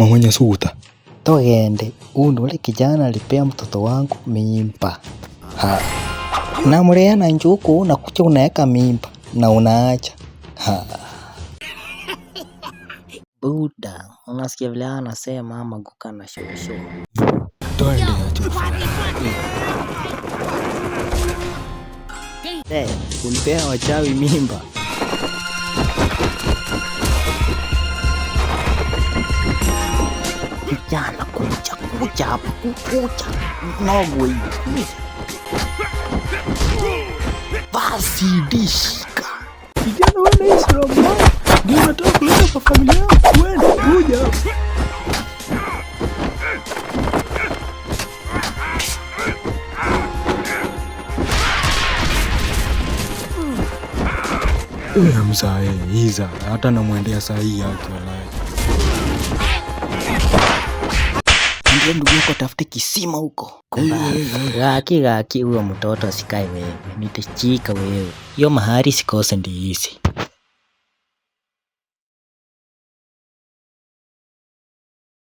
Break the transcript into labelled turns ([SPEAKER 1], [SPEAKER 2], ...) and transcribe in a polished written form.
[SPEAKER 1] Mama Nyasuguta.
[SPEAKER 2] Togende, huyu ndo ule kijana alipea mtoto wangu mimba. Ha. Namlea na njuku, unakuja unaweka mimba na unaacha. Ha. Buda, unasikia vile anasema ama guka na shosho.
[SPEAKER 1] Twende acha ufala.
[SPEAKER 2] Eh, kulipea wachawi mimba. Kijana, kuja kuja hapa, kuja nogwe hivi. Basi dishika.
[SPEAKER 1] Kijana wewe na hii sura mbaya ndio unataka kuleta kwa familia yako wewe, kuja hapa. Mzae iza hata namwendea saa hii yake walai.
[SPEAKER 2] Ambia ndugu yako tafute kisima huko. Gaki gaki, huyo mtoto asikae wewe, nitachika wewe. Hiyo mahari sikose ndiisi.